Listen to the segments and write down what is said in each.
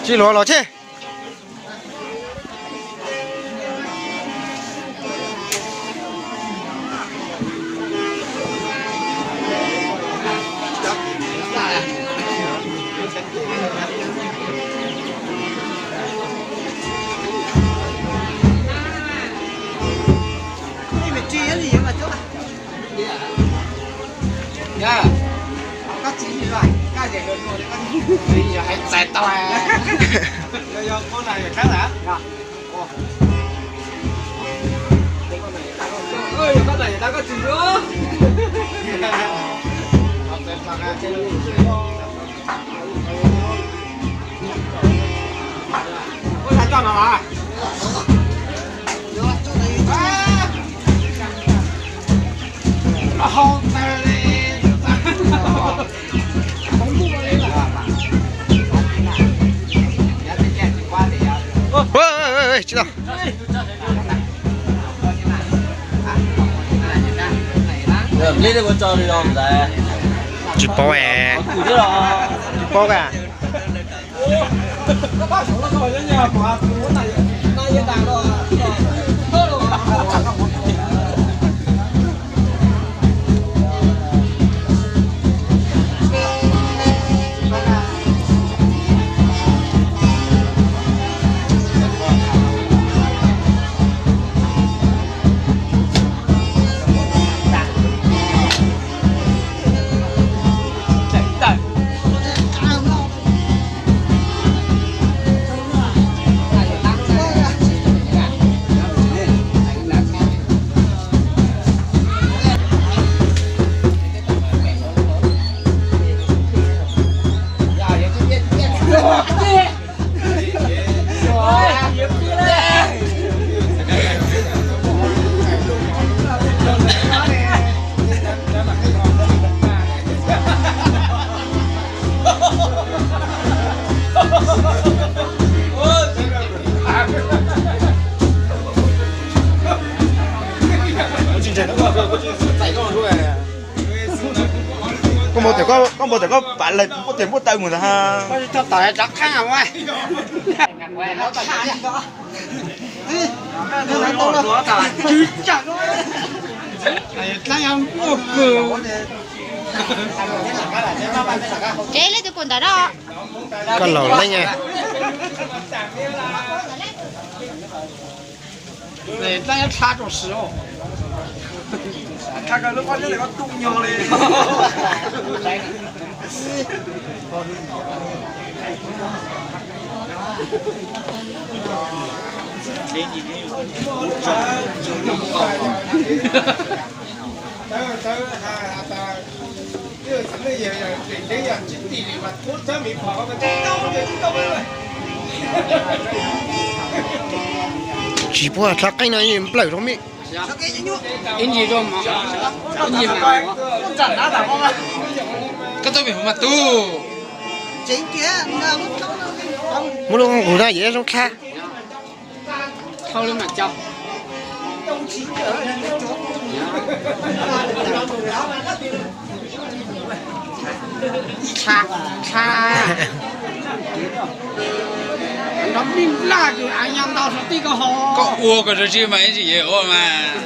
Tsis luav los thiab. Tsis tau. Tsis paub, tsis paub a. Koj npau taws koj, koj npau taws koj pam lawm puas tes npau taws mus ntag. Tsev leej twg pum ntawm no. Koj laus leej. Tsis puas dlha qeej no yeej nplawm rau me. Koj tub me hov mas tub. Muab lub qhov nqus na, yeej zoo dlha. Koj ua kom tsis mas ib tsis yeej ua mas.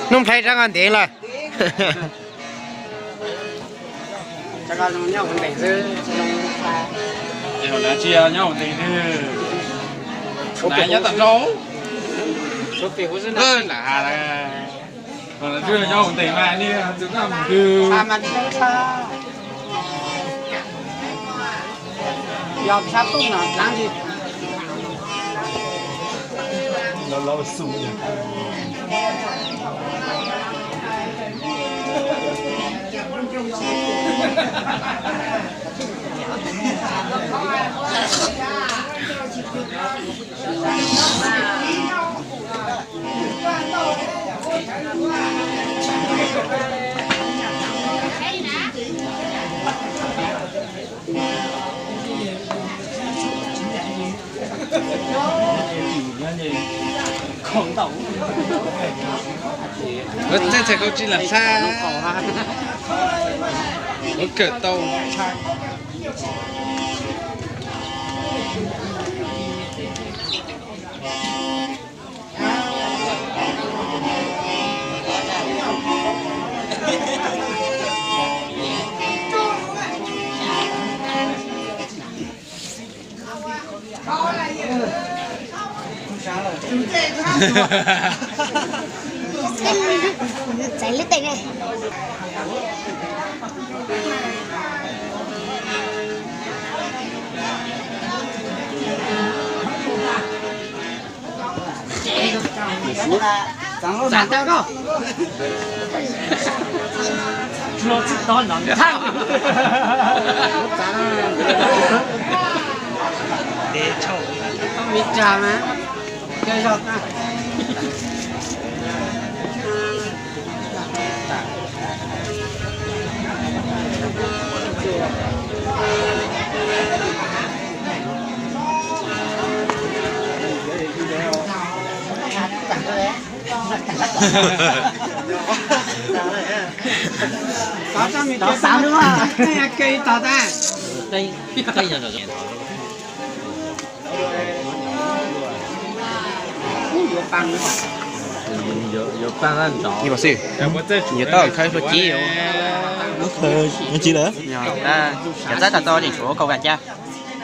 Hnub nplhaib rov nqa ntev lawm. Tsis nyob hauv ntees, nyob tag nrho. Nyob hauv ntees mas tus koj mus twg. Yog tshab tuj no dlaab li. Lawv txhais khaub tsib lam sab, lawv kawm tau. Txais lub tes ne. Xav xav tos tas. Ib mas xwb, nyias tau khawb hlua ci. Nyias txawb tau tau tseem tshuav kaum vas cas.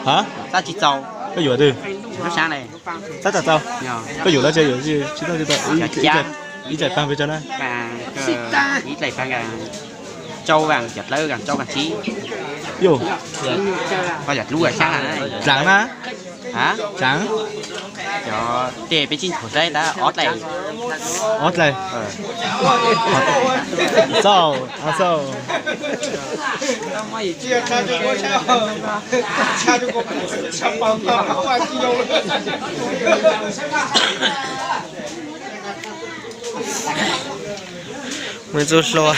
Hab, txawb tsis txaus. Koj yuav twg? Lub sab ne. Txawb tau tau. Koj yuav lawm tsis yuav? Tsis tau tsis tau. Ib txais paag pes tsawg na? Ib txais paag rau vas, cov dlawb vas rau vas tsib. Yog, koj yuav lub vas sab na. Tsaav na. Hab, tsaav. Cov tej peb tsis nthuav saib tab ob dlai. Ob dlai. Xauj, xauj. Mus txug hlua.